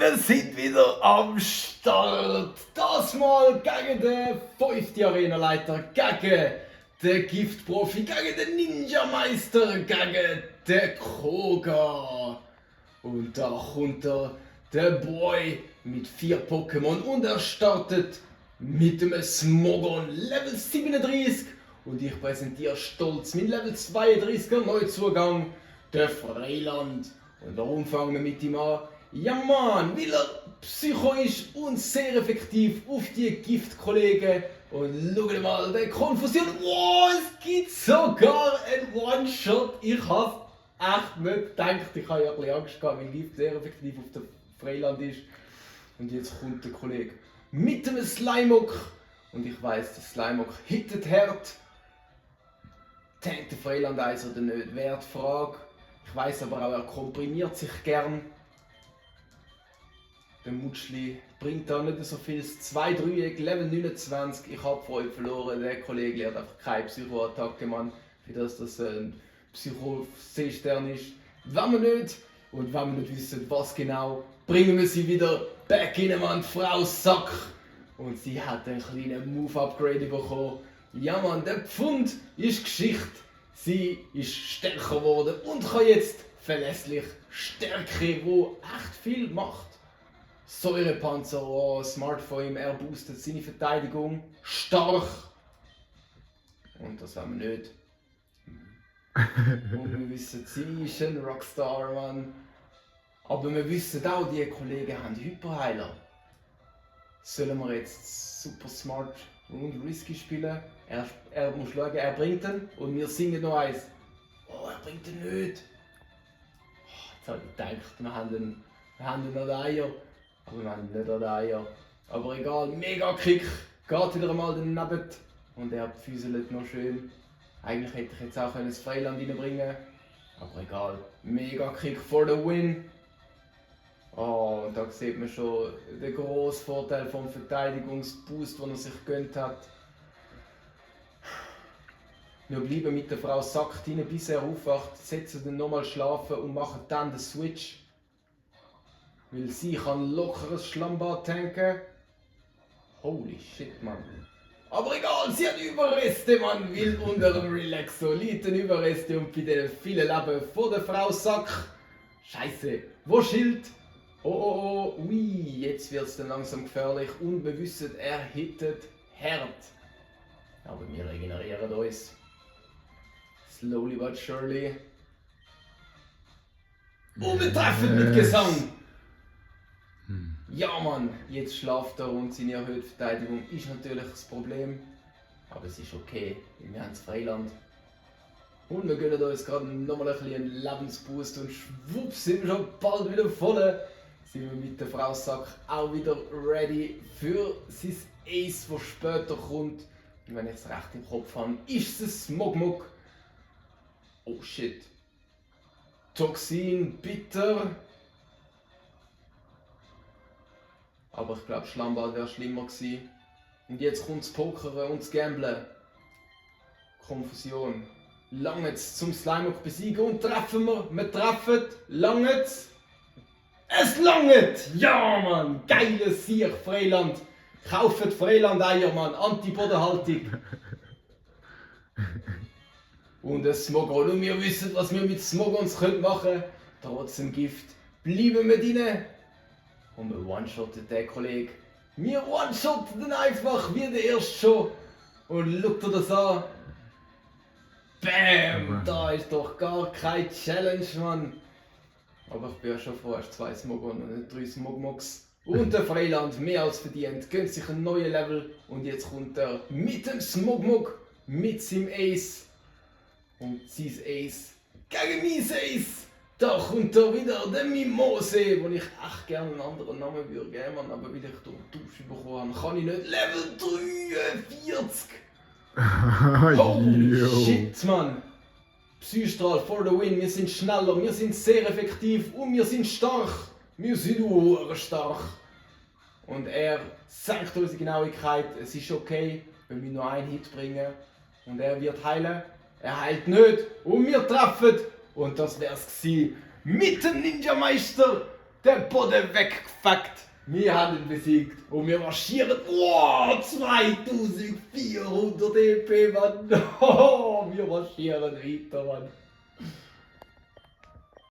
Wir sind wieder am Start. Das mal gegen den 5. Arenaleiter, gegen den Giftprofi, gegen den Ninja-Meister, gegen den Koga. Und da kommt der Boy mit 4 Pokémon und er startet mit dem Smogon Level 37. Und ich präsentiere stolz meinen Level 32er Neuzugang, der Freiland. Und warum fangen wir mit ihm an? Ja Mann, weil er Psycho ist und sehr effektiv auf die Giftkollegen. Und schau mal, der Konfusion. Wow, es gibt sogar einen One-Shot. Ich habe echt nicht gedacht. Ich habe ja ein bisschen Angst gehabt, weil Gift sehr effektiv auf der Freiland ist. Und jetzt kommt der Kollege mit dem Slimok. Und ich weiss, der Slimok hittet hart. Tankt der Freiland Eis oder nicht? Wäre die Frage. Ich weiss aber auch, er komprimiert sich gern. Der Mutschli bringt da nicht so viel. 2-3, Level 29. Ich habe vorhin verloren. Der Kollege hat einfach keine Psycho-Attacke, Mann. Für das ein Psycho-C-Stern ist. Wenn wir nicht, und wenn wir nicht wissen, was genau, bringen wir sie wieder back in, Mann. Frau Sack. Und sie hat einen kleinen Move-Upgrade bekommen. Ja, Mann, der Pfund ist Geschichte. Sie ist stärker geworden und kann jetzt verlässlich Stärke, wo echt viel macht. Säurepanzer, oh, smart von ihm, er boostet seine Verteidigung stark. Und das haben wir nicht. Und wir wissen, sie ist ein Rockstar, Mann. Aber wir wissen auch, die Kollegen haben Hyperheiler. Sollen wir jetzt super smart und risky spielen? Er muss schauen, er bringt ihn und wir singen noch eins. Oh, er bringt ihn nicht. Oh, jetzt habe ich gedacht, wir haben ihn an der Eier. Aber wir haben ihn nicht an der Eier. Aber egal, mega Kick. Geht wieder einmal daneben. Und er füßelt noch schön. Eigentlich hätte ich jetzt auch das Freiland reinbringen können. Aber egal, mega Kick for the win. Oh, und da sieht man schon den grossen Vorteil vom Verteidigungsboost, den er sich gegönnt hat. Wir bleiben mit der Frau Sack rein, bis er aufwacht, setzen ihn nochmal schlafen und machen dann den Switch. Weil sie kann lockeres Schlammbad tanken. Holy shit, Mann. Aber egal, sie hat Überreste, Mann, weil unter dem Relaxoliten Überreste und bei den vielen Leben von der Frau Sack. Scheiße, wo Schild? Oh, ui, jetzt wird es dann langsam gefährlich und wir wissen, er hittet hart. Aber wir regenerieren uns. Slowly but surely. Und wir treffen mit Gesang! Ja Mann, jetzt schlaft er und seine erhöhte Verteidigung ist natürlich das Problem. Aber es ist okay, weil wir haben das Freiland. Und wir gönnen uns gerade nochmal ein bisschen einen Lebensboost und schwupps sind wir schon bald wieder voll. Sind wir mit der Frau Sack auch wieder ready für sein Ace, das später kommt. Und wenn ich es recht im Kopf habe, ist es Smogmog. Oh shit. Toxin, bitter. Aber ich glaube, Schlammbad wäre schlimmer gewesen. Und jetzt kommt das Pokern und das Gamblen. Konfusion. Langet's zum Slimok besiegen und treffen wir. Wir treffen. Langet's. Es langet! Ja, Mann! Geiles Sieg, Freiland! Kauft Freiland-Eier, Mann! Anti-Bodenhaltung! Und ein Smogon. Und wir wissen, was wir mit Smogons machen können. Trotz dem Gift bleiben wir drin. Und wir one-shotten den Kollegen. Wir one-shotten ihn einfach wie der erste schon. Und schaut dir das an. Bam! Da ist doch gar keine Challenge, Mann! Aber ich bin ja schon froh, erst 2 Smogon und nicht 3 Smogmogs. Und der Freiland, mehr als verdient, gönnt sich ein neues Level. Und jetzt kommt er mit dem Smogmog, mit seinem Ace. Und sein Ace gegen mein Ace. Da kommt er wieder, der Mimose, wo ich echt gerne einen anderen Namen würde geben, aber weil ich durch Tausch bekommen habe, kann ich nicht. Level 43! Holy shit, Mann! Psystrahl for the win, wir sind schneller, wir sind sehr effektiv und wir sind stark. Wir sind stark. Und er senkt unsere Genauigkeit, es ist okay, wenn wir nur einen Hit bringen. Und er wird heilen, er heilt nicht und wir treffen. Und das wär's gewesen mit dem Ninja-Meister, der Boden weggefuckt. Wir haben ihn besiegt und wir marschieren. Oh, 2400 EP, Mann. Oh, wir marschieren weiter, Mann.